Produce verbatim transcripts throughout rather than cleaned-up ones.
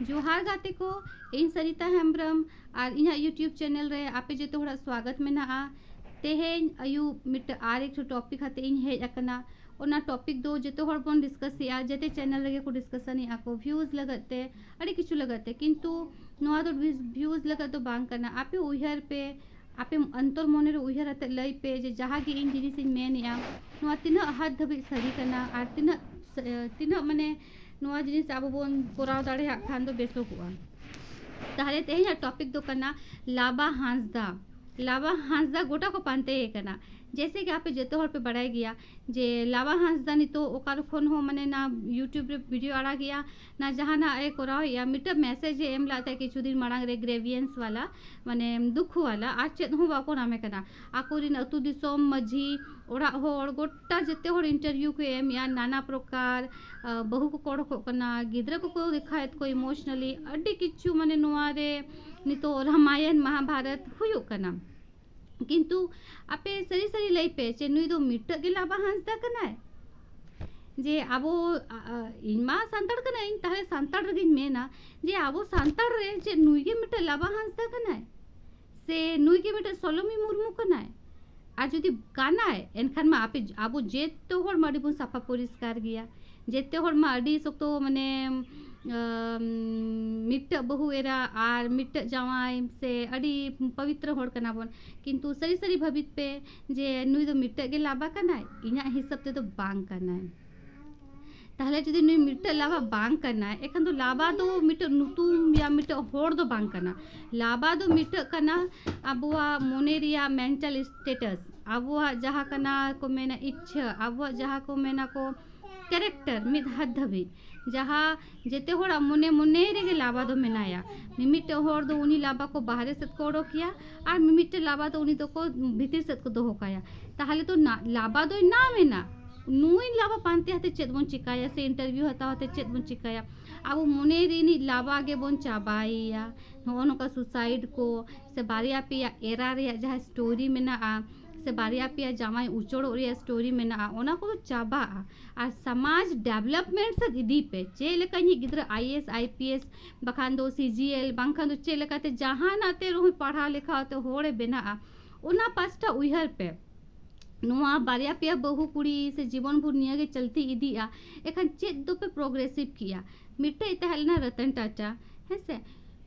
ᱡᱚᱦᱟᱨ ᱜᱟᱛᱮ ᱠᱚ, ᱤᱧ ᱥᱟᱨᱤᱛᱟ ᱦᱮᱢᱵᱨᱚᱢ ᱟᱨ ᱤᱧᱟᱹᱜ YouTube ᱪᱮᱱᱮᱞ ᱨᱮ ᱟᱯᱮ ᱡᱚᱛᱚ ᱦᱚᱲᱟᱜ ᱥᱣᱟᱜᱚᱛ ᱢᱮᱱᱟᱜᱼᱟ᱾ ᱛᱮᱦᱮᱧ ᱟᱹᱭᱩᱵ ᱢᱤᱫᱴᱟᱝ ᱟᱨ ᱮᱠᱴᱩ ᱴᱚᱯᱤᱠ ᱟᱛᱮ ᱤᱧ ᱦᱮᱡ ᱟᱠᱟᱱᱟ᱾ ᱚᱱᱟ ᱴᱚᱯᱤᱠ ᱫᱚ ᱡᱚᱛᱚ ᱦᱚᱲ ᱵᱚᱱ ᱰᱤᱥᱠᱟᱥ ᱮᱜᱼᱟ, ᱡᱚᱛᱚ ᱪᱮᱱᱮᱞ ᱨᱮᱜᱮ ᱠᱚ ᱰᱤᱥᱠᱟᱥᱚᱱ ᱮᱜᱼᱟ ᱠᱚ, ᱵᱷᱤᱭᱩᱡᱽ ᱞᱟᱹᱜᱤᱫ ᱛᱮ, ᱟᱹᱰᱤ ᱠᱤᱪᱷᱩ ᱞᱟᱹᱜᱤᱫ ᱛᱮ, ᱠᱤᱱᱛᱩ ᱱᱚᱣᱟ ᱫᱚ ᱵᱷᱤᱭᱩᱡᱽ ᱞᱟᱹᱜᱤᱫ ᱫᱚ ᱵᱟᱝ ᱠᱟᱱᱟ᱾ ᱟᱯᱮ ᱩᱭᱦᱟᱹᱨ ᱯᱮ, ᱟᱯᱮ ᱚᱱᱛᱚᱨ ᱢᱚᱱᱮ ᱨᱮ ᱩᱭᱦᱟᱹᱨ ᱟᱛᱮ ᱞᱟᱹᱭ ᱯᱮ ᱡᱮ ᱡᱟᱦᱟᱸ ᱜᱮ ᱤᱧ ᱡᱤᱱᱤᱥ ᱤᱧ ᱢᱮᱱᱮᱜᱼᱟ, ᱱᱚᱣᱟ ᱛᱤᱱᱟᱹᱜ ᱦᱟᱫ ᱫᱷᱟᱹᱵᱤᱡ ᱥᱟᱹᱨᱤ ᱠᱟᱱᱟ ᱟᱨ ᱛᱤᱱᱟᱹᱜ, ᱛᱤᱱᱟᱹᱜ ᱢᱟᱱᱮ ᱱᱚᱣᱟ ᱡᱤᱱᱤᱥ ᱟᱵᱚ ᱵᱚᱱ ᱠᱚᱨᱟᱣ ᱫᱟᱲᱮᱭᱟᱜ ᱠᱷᱟᱱ ᱫᱚ ᱵᱮᱥᱚᱜᱚᱜᱼᱟ᱾ ᱛᱟᱦᱞᱮ ᱛᱮᱦᱮᱧᱟᱜ ᱴᱚᱯᱤᱠ ᱫᱚ ᱠᱟᱱᱟ ᱞᱟᱵᱟ ᱦᱟᱸᱥᱫᱟ᱾ ᱞᱟᱵᱟ ᱦᱟᱸᱥᱫᱟ ᱜᱚᱴᱟ ᱠᱚ ᱯᱟᱱᱛᱮᱭᱮ ᱠᱟᱱᱟ᱾ ᱡᱮᱭᱥᱮ ᱠᱤ ᱟᱯᱮ ᱡᱚᱛᱚ ᱦᱚᱲ ᱯᱮ ᱵᱟᱲᱟᱭ ᱜᱮᱭᱟ ᱡᱮ ᱞᱟᱵᱟ ᱦᱟᱸᱥᱫᱟ ᱱᱤᱛᱚᱜ ᱚᱠᱟ ᱠᱷᱚᱱ ᱦᱚᱸ ᱢᱟᱱᱮ ᱱᱟ YouTube ᱨᱮ ᱵᱷᱤᱰᱤᱭᱳ ᱟᱲᱟᱜᱮᱜᱼᱟ, ᱱᱟ ᱡᱟᱦᱟᱱᱟᱜ ᱮ ᱠᱚᱨᱟᱣᱮᱜᱼᱟ, ᱢᱤᱫᱴᱟᱝ ᱢᱮᱥᱮᱡᱽ ᱮ ᱮᱢ ᱞᱮᱫ ᱛᱟᱦᱮᱸ ᱠᱤᱪᱷᱩ ᱫᱤᱱ ᱢᱟᱲᱟᱝ ᱨᱮ, ᱜᱨᱮᱵᱷᱤᱭᱮᱱᱥ ᱣᱟᱞᱟ, ᱢᱟᱱᱮ ᱫᱩᱠᱷ ᱣᱟᱞᱟ, ᱟᱨ ᱪᱮᱫ ᱦᱚᱸ ᱵᱟᱠᱚ ᱱᱟᱢᱮ ᱠᱟᱱᱟ᱾ ᱟᱠᱚᱨᱮᱱ ᱟᱹᱛᱩ ᱫᱤᱥᱚᱢ ᱢᱟᱹᱡᱷᱤ ᱚᱲᱟᱜ ᱦᱚᱲ ᱜᱚᱴᱟ ᱡᱮᱛᱮ ᱦᱚᱲ ᱤᱱᱴᱟᱨᱵᱷᱤᱭᱩ ᱠᱚ ᱮᱢᱮᱜᱼᱟ, ᱱᱟᱱᱟ ᱯᱨᱚᱠᱟᱨ, ᱟ, ᱵᱟᱹᱦᱩ ᱠᱚᱠᱚ ᱚᱰᱚᱠᱚᱜ ᱠᱟᱱᱟ, ᱜᱤᱫᱽᱨᱟᱹ ᱠᱚᱠᱚ ᱫᱮᱠᱷᱟᱣᱮᱫ ᱠᱚᱣᱟ ᱤᱢᱳᱥᱚᱱᱟᱞᱤ, ᱟᱹᱰᱤ ᱠᱤᱪᱷᱩ ᱢᱟᱱᱮ ᱱᱚᱣᱟ ᱨᱮ ᱱᱤᱛᱚᱜ ᱨᱟᱢᱟᱭᱚᱱ ᱢᱟᱦᱟᱵᱷᱟᱨᱚᱛ ᱦᱩᱭᱩᱜ ᱠᱟᱱᱟ᱾ ᱠᱤᱱᱛᱩ ᱟᱯᱮ ᱥᱟᱹᱨᱤ ᱥᱟᱹᱨᱤ ᱞᱟᱹᱭ ᱯᱮ ᱡᱮ ᱱᱩᱭ ᱫᱚ ᱢᱤᱫᱴᱟᱹᱜ ᱜᱮ ᱞᱟᱵᱟ ᱦᱟᱸᱥᱫᱟ ᱠᱟᱱᱟᱭ? ᱡᱮ ᱟᱵᱚ, ᱟ, ᱟ, ᱤᱧ ᱢᱟ ᱥᱟᱱᱛᱟᱲ ᱠᱟᱹᱱᱟᱹᱧ, ᱛᱟᱦᱞᱮ ᱥᱟᱱᱛᱟᱲ ᱨᱮᱜᱮᱧ ᱢᱮᱱᱟ ᱡᱮ ᱟᱵᱚ ᱥᱟᱱᱛᱟᱲ ᱨᱮ ᱪᱮᱫ ᱱᱩᱭ ᱜᱮ ᱢᱤᱫᱴᱟᱹᱜ ᱞᱟᱵᱟ ᱦᱟᱸᱥᱫᱟ ᱠᱟᱱᱟᱭ? ᱥᱮ ᱱᱩᱭ ᱜᱮ ᱢᱤᱫᱴᱟᱹᱜ ᱥᱚᱞᱚᱢᱤ ᱢᱩᱨᱢᱩ ᱠᱟᱱᱟᱭ? ᱟᱨ ᱡᱩᱫᱤ ᱠᱟᱱᱟᱭ, ᱮᱱᱠᱷᱟᱱ ᱢᱟ ᱟᱯᱮ, ᱟᱵᱚ ᱡᱮᱛᱮ ᱦᱚᱲ ᱢᱟ ᱟᱹᱰᱤ ᱵᱚᱱ ᱥᱟᱯᱷᱟ ᱯᱚᱨᱤᱥᱠᱟᱨ ᱜᱮᱭᱟ, ᱡᱮᱛᱮ ᱦᱚᱲ ᱢᱟ ᱟᱹᱰᱤ ᱥᱚᱠᱛᱚ ᱢᱟᱱᱮ, ᱟᱢ, ᱢᱤᱫᱴᱟᱹᱜ ᱵᱟᱹᱦᱩ ᱮᱨᱟ ᱟᱨ ᱢᱤᱫᱴᱟᱹᱜ ᱡᱟᱶᱟᱭ ᱥᱮ ᱟᱹᱰᱤ ᱯᱚᱵᱤᱛᱨᱚ ᱦᱚᱲ ᱠᱟᱱᱟ ᱵᱚᱱ, ᱠᱤᱱᱛᱩ ᱥᱟᱹᱨᱤ ᱥᱟᱹᱨᱤ ᱵᱷᱟᱹᱵᱤᱛ ᱯᱮ ᱡᱮ ᱱᱩᱭ ᱫᱚ ᱢᱤᱫᱴᱟᱹᱜ ᱜᱮ ᱞᱟᱵᱟ ᱠᱟᱱᱟᱭ? ᱤᱧᱟᱹᱜ ᱦᱤᱥᱟᱹᱵ ᱛᱮᱫᱚ ᱵᱟᱝ ᱠᱟᱱᱟᱭ᱾ ᱛᱟᱦᱞᱮ ᱡᱩᱫᱤ ᱱᱩᱭ ᱢᱤᱫᱴᱟᱹᱜ ᱞᱟᱵᱟ ᱵᱟᱝ ᱠᱟᱱᱟᱭ, ᱮᱱᱠᱷᱟᱱ ᱫᱚ ᱞᱟᱵᱟ ᱫᱚ ᱢᱤᱫᱴᱟᱹᱜ ᱧᱩᱛᱩᱢ ᱭᱟ ᱢᱤᱫᱴᱟᱹᱜ ᱦᱚᱲ ᱫᱚ ᱵᱟᱝ ᱠᱟᱱᱟ᱾ ᱞᱟᱵᱟ ᱫᱚ ᱢᱤᱫᱴᱟᱹᱜ ᱠᱟᱱᱟ ᱟᱵᱚᱣᱟᱜ ᱢᱚᱱᱮ ᱨᱮᱭᱟᱜ ᱢᱮᱱᱴᱟᱞ ᱥᱴᱮᱴᱟᱥ, ᱟᱵᱚᱣᱟᱜ ᱡᱟᱦᱟᱸ ᱠᱟᱱᱟ ᱠᱚ ᱢᱮᱱᱟ ᱤᱪᱪᱷᱟᱹ, ᱟᱵᱚᱣᱟᱜ ᱡᱟᱦᱟᱸ ᱠᱚ ᱢᱮᱱᱟ ᱠᱚ ᱠᱮᱨᱮᱠᱴᱟᱨ ᱢᱤᱫ ᱦᱟᱫ ᱫᱷᱟᱹᱵᱤᱡ, ᱡᱟᱦᱟᱸ ᱡᱮᱛᱮ ᱦᱚᱲᱟᱜ ᱢᱚᱱᱮ ᱢᱚᱱᱮ ᱨᱮᱜᱮ ᱞᱟᱵᱟ ᱫᱚ ᱢᱮᱱᱟᱭᱟ᱾ ᱢᱤᱢᱤᱫᱴᱟᱹᱜ ᱦᱚᱲ ᱫᱚ ᱩᱱᱤ ᱞᱟᱵᱟ ᱠᱚ ᱵᱟᱦᱨᱮ ᱥᱮᱫ ᱠᱚ ᱚᱰᱚᱠᱮᱭᱟ ᱟᱨ ᱢᱤᱢᱤᱫᱴᱟᱹᱜ ᱞᱟᱵᱟ ᱫᱚ ᱩᱱᱤ ᱫᱚᱠᱚ ᱵᱷᱤᱛᱤᱨ ᱥᱮᱫ ᱠᱚ ᱫᱚᱦᱚ ᱠᱟᱭᱟ᱾ ᱛᱟᱦᱞᱮ ᱛᱚ ᱱᱟ-, ᱞᱟᱵᱟ ᱫᱚᱭ ᱱᱟᱢ ᱮᱱᱟ, ᱱᱩᱭ ᱞᱟᱵᱟ ᱯᱟᱱᱛᱮ ᱦᱟᱛᱮ ᱪᱮᱫ ᱵᱚᱱ ᱪᱤᱠᱟᱭᱟ ᱥᱮ ᱤᱱᱴᱟᱨᱵᱷᱤᱭᱩ ᱦᱟᱛᱟᱣ ᱦᱟᱛᱮ ᱪᱮᱫ ᱵᱚᱱ ᱪᱤᱠᱟᱭᱟ? ᱟᱵᱚ ᱢᱚᱱᱮ ᱨᱤᱱᱤᱡ ᱞᱟᱵᱟ ᱜᱮᱵᱚᱱ ᱪᱟᱵᱟᱭᱮᱭᱟ᱾ ᱱᱚᱜᱼᱚ ᱱᱚᱝᱠᱟ ᱥᱩᱥᱟᱭᱤᱰ ᱠᱚ ᱥᱮ ᱵᱟᱨᱭᱟ ᱯᱮᱭᱟ ᱮᱨᱟ ᱨᱮᱭᱟᱜ ᱡᱟᱦᱟᱸ ᱥᱴᱳᱨᱤ ᱢᱮᱱᱟᱜᱼᱟ, ᱥᱮ ᱵᱟᱨᱭᱟ ᱯᱮᱭᱟ ᱡᱟᱶᱟᱭ ᱩᱪᱟᱹᱲᱚᱜ ᱨᱮᱭᱟᱜ ᱥᱴᱳᱨᱤ ᱢᱮᱱᱟᱜᱼᱟ, ᱚᱱᱟ ᱠᱚᱫᱚ ᱪᱟᱵᱟᱜᱼᱟ᱾ ᱟᱨ ᱥᱚᱢᱟᱡᱽ ᱰᱮᱵᱷᱞᱚᱯᱢᱮᱱᱴ ᱥᱮᱫ ᱤᱫᱤ ᱯᱮ᱾ ᱪᱮᱫ ᱞᱮᱠᱟ ᱤᱧᱤᱡ ᱜᱤᱫᱽᱨᱟᱹ I A S, I P S, ᱵᱟᱠᱷᱟᱱ ᱫᱚ ᱥᱤ ᱡᱤ ᱮᱞ, ᱵᱟᱝᱠᱷᱟᱱ ᱫᱚ ᱪᱮᱫ ᱞᱮᱠᱟᱛᱮ ᱡᱟᱦᱟᱱᱟᱜ ᱛᱮ ᱨᱮᱦᱚᱸ ᱯᱟᱲᱦᱟᱣ ᱞᱮᱠᱷᱟ ᱛᱮ ᱦᱚᱲᱮ ᱵᱮᱱᱟᱜᱼᱟ, ᱚᱱᱟ ᱯᱟᱥᱴᱟ ᱩᱭᱦᱟᱹᱨ ᱯᱮ᱾ ᱱᱚᱣᱟ ᱵᱟᱨᱭᱟ ᱯᱮᱭᱟ ᱵᱟᱹᱦᱩ ᱠᱩᱲᱤ ᱥᱮ ᱡᱤᱵᱚᱱ ᱵᱷᱳᱨ ᱱᱤᱭᱟᱹ ᱜᱮ ᱪᱚᱞᱛᱤ ᱤᱫᱤᱜᱼᱟ, ᱮᱱᱠᱷᱟᱱ ᱪᱮᱫ ᱫᱚᱯᱮ ᱯᱨᱳᱜᱨᱮᱥᱤᱵᱷ ᱠᱮᱜᱼᱟ? ᱢᱤᱫᱴᱮᱡ ᱛᱟᱦᱮᱸ ᱞᱮᱱᱟ ᱨᱚᱛᱚᱱ ᱴᱟᱴᱟ, ᱦᱮᱸ ᱥᱮ?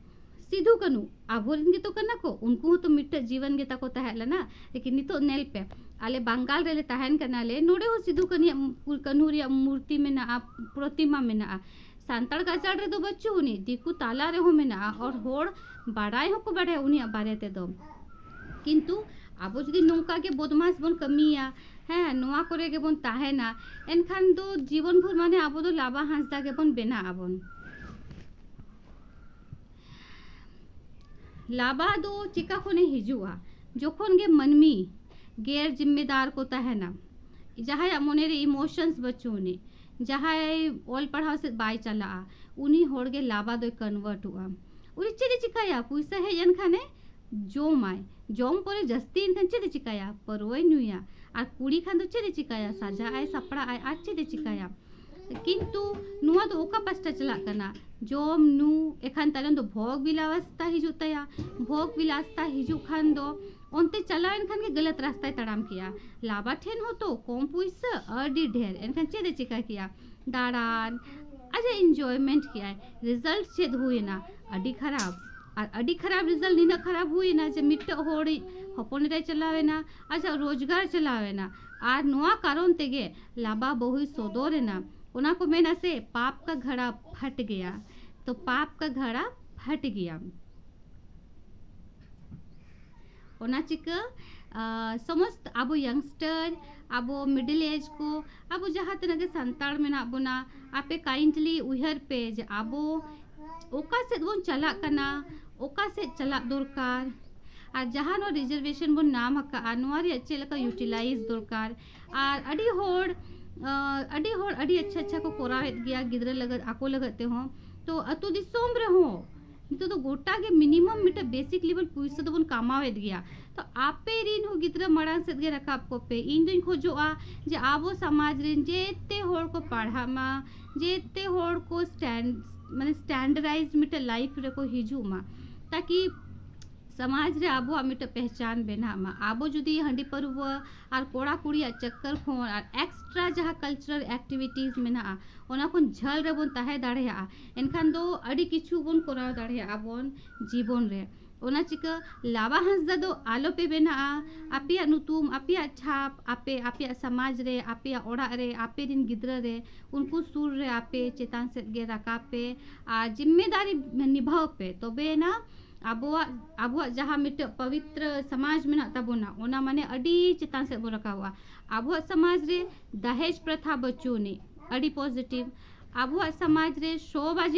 ᱥᱤᱫᱷᱩ ᱠᱟᱹᱱᱦᱩ ᱟᱵᱚᱨᱮᱱ ᱜᱮᱛᱚ ᱠᱟᱱᱟ ᱠᱚ, ᱩᱱᱠᱩ ᱦᱚᱸᱛᱚ ᱢᱤᱫᱴᱮᱡ ᱡᱤᱵᱚᱱ ᱜᱮ ᱛᱟᱠᱚ ᱛᱟᱦᱮᱸ ᱞᱮᱱᱟ᱾ ᱞᱮᱠᱤᱱ ᱱᱤᱛᱚᱜ ᱧᱮᱞ ᱯᱮ, ᱟᱞᱮ ᱵᱟᱝᱜᱟᱞ ᱨᱮᱞᱮ ᱛᱟᱦᱮᱱ ᱠᱟᱱᱟᱞᱮ, ᱱᱚᱰᱮ ᱦᱚᱸ ᱥᱤᱫᱷᱩ ᱠᱟᱹᱱᱦᱩ, ᱠᱟᱹᱱᱦᱩ ᱨᱮᱭᱟᱜ ᱢᱩᱨᱛᱤ ᱢᱮᱱᱟᱜᱼᱟ, ᱯᱨᱚᱛᱤᱢᱟ ᱢᱮᱱᱟᱜᱼᱟ᱾ ᱥᱟᱱᱛᱟᱲ ᱜᱟᱡᱟᱲ ᱨᱮᱫᱚ ᱵᱟᱹᱪᱩᱜ ᱟᱹᱱᱤᱡ, ᱫᱤᱠᱩ ᱛᱟᱞᱟ ᱨᱮᱦᱚᱸ ᱢᱮᱱᱟᱜᱼᱟ, ᱟᱨ ᱦᱚᱲ ᱵᱟᱲᱟᱭ ᱦᱚᱸᱠᱚ ᱵᱟᱲᱟᱭᱟ ᱩᱱᱤᱭᱟᱜ ᱵᱟᱨᱮ ᱛᱮᱫᱚ᱾ ᱠᱤᱱᱛᱩ ᱟᱵᱚ ᱡᱩᱫᱤ ᱱᱚᱝᱠᱟ ᱜᱮ ᱵᱚᱫᱢᱟᱥ ᱵᱚᱱ ᱠᱟᱹᱢᱤᱭᱟ, ᱦᱮᱸ, ᱱᱚᱣᱟ ᱠᱚᱨᱮ ᱜᱮᱵᱚᱱ ᱛᱟᱦᱮᱱᱟ, ᱮᱱᱠᱷᱟᱱ ᱫᱚ ᱡᱤᱵᱚᱱ ᱵᱷᱳᱨ ᱢᱟᱱᱮ ᱟᱵᱚ ᱫᱚ ᱞᱟᱵᱟ ᱦᱟᱸᱥᱫᱟ ᱜᱮᱵᱚᱱ ᱵᱮᱱᱟᱜ ᱟᱵᱚᱱ᱾ ᱞᱟᱵᱟ ᱫᱚ ᱪᱮᱠᱟ ᱠᱷᱚᱱᱮ ᱦᱤᱡᱩᱜᱼᱟ? ᱡᱚᱠᱷᱚᱱ ᱜᱮ ᱢᱟᱹᱱᱢᱤ ᱜᱮᱨ ᱡᱤᱢᱢᱮᱫᱟᱨ ᱠᱚ ᱛᱟᱦᱮᱱᱟ, ᱡᱟᱦᱟᱸᱭᱟᱜ ᱢᱚᱱᱮᱨᱮ ᱤᱢᱳᱥᱚᱱᱥ ᱵᱟᱹᱪᱩᱜ ᱟᱹᱱᱤᱡ, ᱡᱟᱦᱟᱸᱭ ᱚᱞ ᱯᱟᱲᱦᱟᱣ ᱥᱮᱫ ᱵᱟᱭ ᱪᱟᱞᱟᱜᱼᱟ, ᱩᱱᱤ ᱦᱚᱲ ᱜᱮ ᱞᱟᱵᱟ ᱫᱚᱭ ᱠᱚᱱᱵᱷᱟᱨᱴᱚᱜᱼᱟ᱾ ᱩᱱᱤ ᱪᱮᱫ ᱮ ᱪᱤᱠᱟᱹᱭᱟ? ᱯᱩᱭᱥᱟᱹ ᱦᱮᱡ ᱮᱱ ᱠᱷᱟᱱᱮ ᱡᱚᱢᱟᱭ, ᱡᱚᱢ ᱯᱚᱨᱮ ᱡᱟᱹᱥᱛᱤᱭᱮᱱ ᱠᱷᱟᱱ ᱪᱮᱫ ᱮ ᱪᱤᱠᱟᱹᱭᱟ? ᱯᱟᱹᱨᱣᱟᱹᱭ ᱧᱩᱭᱟ᱾ ᱟᱨ ᱠᱩᱲᱤ ᱠᱷᱟᱱ ᱫᱚ ᱪᱮᱫ ᱮ ᱪᱤᱠᱟᱹᱭᱟ? ᱥᱟᱡᱟᱜ ᱟᱭ, ᱥᱟᱯᱲᱟᱜ ᱟᱭ, ᱟᱨ ᱪᱮᱫ ᱮ ᱪᱤᱠᱟᱹᱭᱟ? ᱠᱤᱱᱛᱩ ᱱᱚᱣᱟ ᱫᱚ ᱚᱠᱟ ᱯᱟᱥᱴᱟ ᱪᱟᱞᱟᱜ ᱠᱟᱱᱟ? ᱡᱚᱢ ᱧᱩ, ᱮᱠᱷᱟᱱ ᱛᱟᱭᱱᱚᱢ ᱫᱚ ᱵᱷᱳᱜᱽ ᱵᱤᱞᱟᱥᱛᱟ ᱦᱤᱡᱩᱜ ᱛᱟᱭᱟ᱾ ᱵᱷᱳᱜᱽ ᱵᱤᱞᱟᱥᱛᱟ ᱦᱤᱡᱩᱜ ᱠᱷᱟᱱ ᱫᱚ ᱚᱱᱛᱮ ᱪᱟᱞᱟᱣᱮᱱ ᱠᱷᱟᱱ ᱜᱮ ᱜᱟᱹᱞᱟᱹᱛ ᱨᱟᱥᱛᱟᱭ ᱛᱟᱲᱟᱢ ᱠᱮᱜᱼᱟ᱾ ᱞᱟᱵᱟ ᱴᱷᱮᱱ ᱦᱚᱸᱛᱚ ᱠᱚᱢ ᱯᱩᱭᱥᱟᱹ, ᱟᱹᱰᱤ ᱰᱷᱮᱨ, ᱮᱱᱠᱷᱟᱱ ᱪᱮᱫ ᱮ ᱪᱤᱠᱟ ᱠᱮᱜᱼᱟ? ᱫᱟᱬᱟᱱ, ᱟᱡᱟᱜ ᱤᱱᱡᱚᱭᱢᱮᱱᱴ ᱠᱮᱜᱼᱟᱭ᱾ ᱨᱮᱡᱟᱞᱴ ᱪᱮᱫ ᱦᱩᱭᱮᱱᱟ? ᱟᱹᱰᱤ ᱠᱷᱟᱨᱟᱯ᱾ ᱟᱨ ᱟᱹᱰᱤ ᱠᱷᱟᱨᱟᱯ ᱨᱮᱡᱟᱞᱴ ᱱᱤᱱᱟᱹᱜ ᱠᱷᱟᱨᱟᱯ ᱦᱩᱭᱮᱱᱟ ᱡᱮ ᱢᱤᱫᱴᱮᱡ ᱦᱚᱲᱤᱡ ᱦᱚᱯᱚᱱ ᱮᱨᱟᱭ ᱪᱟᱞᱟᱣᱮᱱᱟ, ᱟᱡᱟᱜ ᱨᱳᱡᱽᱜᱟᱨ ᱪᱟᱞᱟᱣᱮᱱᱟ, ᱟᱨ ᱱᱚᱣᱟ ᱠᱟᱨᱚᱱ ᱛᱮᱜᱮ ᱞᱟᱵᱟ ᱵᱟᱹᱦᱩᱭ ᱥᱚᱫᱚᱨᱮᱱᱟ᱾ ᱚᱱᱟ ᱠᱚ ᱢᱮᱱᱟ ᱥᱮ, ᱯᱟᱯ ᱠᱟ ᱜᱷᱟᱲᱟ ᱯᱷᱟᱴ ᱜᱮᱭᱟ᱾ ᱛᱚ ᱯᱟᱯ ᱠᱟ ᱜᱷᱟᱲᱟ ᱯᱷᱟᱴ ᱜᱮᱭᱟ᱾ ᱚᱱᱟ ᱪᱤᱠᱟᱹ, ᱟᱸ, ᱥᱚᱢᱚᱥᱛ ᱟᱵᱚ ᱭᱟᱝᱥᱴᱟᱨ, ᱟᱵᱚ ᱢᱤᱰᱤᱞ ᱮᱡᱽ ᱠᱚ, ᱟᱵᱚ ᱡᱟᱦᱟᱸ ᱛᱤᱱᱟᱹᱜ ᱜᱮ ᱥᱟᱱᱛᱟᱲ ᱢᱮᱱᱟᱜ ᱵᱚᱱᱟ, ᱟᱯᱮ ᱠᱟᱭᱤᱱᱰᱞᱤ ᱩᱭᱦᱟᱹᱨ ᱯᱮ ᱡᱮ ᱟᱵᱚ ᱚᱠᱟ ᱥᱮᱫ ᱵᱚᱱ ᱪᱟᱞᱟᱜ ᱠᱟᱱᱟ, ᱚᱠᱟ ᱥᱮᱫ ᱪᱟᱞᱟᱜ ᱫᱚᱨᱠᱟᱨ, ᱟᱨ ᱡᱟᱦᱟᱸ ᱱᱚᱣᱟ ᱨᱤᱡᱟᱨᱵᱷᱮᱥᱚᱱ ᱵᱚᱱ ᱧᱟᱢ ᱟᱠᱟᱫᱼᱟ, ᱱᱚᱣᱟ ᱨᱮᱭᱟᱜ ᱪᱮᱫ ᱞᱮᱠᱟ ᱤᱭᱩᱴᱤᱞᱟᱭᱤᱡᱽ ᱫᱚᱨᱠᱟᱨ᱾ ᱟᱨ ᱟᱹᱰᱤ ᱦᱚᱲ, ᱟᱸ, ᱟᱹᱰᱤ ᱦᱚᱲ ᱟᱹᱰᱤ ᱟᱪᱪᱷᱟ ᱟᱪᱪᱷᱟ ᱠᱚ ᱠᱚᱨᱟᱣᱮᱫ ᱜᱮᱭᱟ ᱜᱤᱫᱽᱨᱟᱹ ᱞᱟᱹᱜᱤᱫ, ᱟᱠᱚ ᱞᱟᱹᱜᱤᱫ ᱛᱮᱦᱚᱸ᱾ ᱛᱚ ᱟᱹᱛᱩ ᱫᱤᱥᱚᱢ ᱨᱮᱦᱚᱸ ᱱᱤᱛᱚᱜ ᱫᱚ ᱜᱚᱴᱟ ᱜᱮ ᱢᱤᱱᱤᱢᱟᱢ ᱢᱤᱫᱴᱮᱱ ᱵᱮᱥᱤᱠ ᱞᱮᱵᱮᱞ ᱯᱩᱭᱥᱟᱹ ᱫᱚᱵᱚᱱ ᱠᱟᱢᱟᱣᱮᱫ ᱜᱮᱭᱟ᱾ ᱛᱚ ᱟᱯᱮ ᱨᱤᱱ ᱦᱚᱸ ᱜᱤᱫᱽᱨᱟᱹ ᱢᱟᱲᱟᱝ ᱥᱮᱫ ᱜᱮ ᱨᱟᱠᱟᱵ ᱠᱚᱯᱮ᱾ ᱤᱧ ᱫᱚᱧ ᱠᱷᱚᱡᱚᱜᱼᱟ ᱡᱮ ᱟᱵᱚ ᱥᱚᱢᱟᱡᱽ ᱨᱤᱱ ᱡᱮᱛᱮ ᱦᱚᱲ ᱠᱚ ᱯᱟᱲᱦᱟᱜ ᱢᱟ, ᱡᱮᱛᱮ ᱦᱚᱲ ᱠᱚ ᱥᱴᱮᱱᱰ ᱢᱟᱱᱮ ᱥᱴᱮᱱᱰᱟᱨᱰᱟᱭᱤᱡᱽᱰ ᱢᱤᱫᱴᱮᱱ ᱞᱟᱭᱤᱯᱷ ᱨᱮᱠᱚ ᱦᱤᱡᱩᱜ ᱢᱟ, ᱛᱟᱠᱤ ᱥᱚᱢᱟᱡᱽ ᱨᱮ ᱟᱵᱚᱣᱟᱜ ᱢᱤᱫᱴᱮᱱ ᱯᱮᱦᱪᱟᱱ ᱵᱮᱱᱟᱜ ᱢᱟ᱾ ᱟᱵᱚ ᱡᱩᱫᱤ ᱦᱟᱺᱰᱤ ᱯᱟᱹᱨᱣᱟᱹ ᱟᱨ ᱠᱚᱲᱟ ᱠᱩᱲᱤᱭᱟᱜ ᱪᱟᱠᱠᱟᱨ ᱠᱷᱚᱱ ᱟᱨ ᱮᱠᱥᱴᱨᱟ ᱡᱟᱦᱟᱸ ᱠᱟᱞᱪᱟᱨᱟᱞ ᱮᱠᱴᱤᱵᱷᱤᱴᱤᱥ ᱢᱮᱱᱟᱜᱼᱟ, ᱚᱱᱟ ᱠᱷᱚᱱ ᱡᱷᱟᱹᱞ ᱨᱮᱵᱚᱱ ᱛᱟᱦᱮᱸ ᱫᱟᱲᱮᱭᱟᱜᱼᱟ, ᱮᱱᱠᱷᱟᱱ ᱫᱚ ᱟᱹᱰᱤ ᱠᱤᱪᱷᱩ ᱵᱚᱱ ᱠᱚᱨᱟᱣ ᱫᱟᱲᱮᱭᱟᱜᱼᱟ ᱵᱚᱱ ᱡᱤᱵᱚᱱ ᱨᱮ᱾ ᱚᱱᱟ ᱪᱤᱠᱟᱹ ᱞᱟᱵᱟ ᱦᱟᱸᱥᱫᱟ ᱫᱚ ᱟᱞᱚᱯᱮ ᱵᱮᱱᱟᱜᱼᱟ᱾ ᱟᱯᱮᱭᱟᱜ ᱧᱩᱛᱩᱢ, ᱟᱯᱮᱭᱟᱜ ᱪᱷᱟᱯ, ᱟᱯᱮ ᱟᱯᱮᱭᱟᱜ ᱥᱚᱢᱟᱡᱽ ᱨᱮ, ᱟᱯᱮᱭᱟᱜ ᱚᱲᱟᱜ ᱨᱮ, ᱟᱯᱮ ᱨᱤᱱ ᱜᱤᱫᱽᱨᱟᱹ ᱨᱮ, ᱩᱱᱠᱩ ᱥᱩᱨ ᱨᱮ ᱟᱯᱮ ᱪᱮᱛᱟᱱ ᱥᱮᱫ ᱜᱮ ᱨᱟᱠᱟᱵ ᱯᱮ ᱟᱨ ᱡᱤᱢᱢᱮᱫᱟᱨᱤ ᱱᱤᱵᱷᱟᱣ ᱯᱮ᱾ ᱛᱚᱵᱮᱭᱮᱱᱟ ᱟᱵᱚᱣᱟᱜ, ᱟᱵᱚᱣᱟᱜ ᱡᱟᱦᱟᱸ ᱢᱤᱫᱴᱮᱡ ᱯᱚᱵᱤᱛᱨᱚ ᱥᱚᱢᱟᱡᱽ ᱢᱮᱱᱟᱜ ᱛᱟᱵᱚᱱᱟ, ᱚᱱᱟ ᱢᱟᱱᱮ ᱟᱹᱰᱤ ᱪᱮᱛᱟᱱ ᱥᱮᱫ ᱵᱚᱱ ᱨᱟᱠᱟᱵᱚᱜᱼᱟ᱾ ᱟᱵᱚᱣᱟᱜ ᱥᱚᱢᱟᱡᱽ ᱨᱮ ᱫᱟᱦᱮᱡᱽ ᱯᱨᱚᱛᱷᱟ ᱵᱟᱹᱪᱩᱜ ᱟᱹᱱᱤᱡ, ᱟᱹᱰᱤ ᱯᱚᱡᱤᱴᱤᱵᱷ᱾ ᱟᱵᱚᱣᱟᱜ ᱥᱚᱢᱟᱡᱽ ᱨᱮ ᱥᱚ ᱵᱟᱡᱮ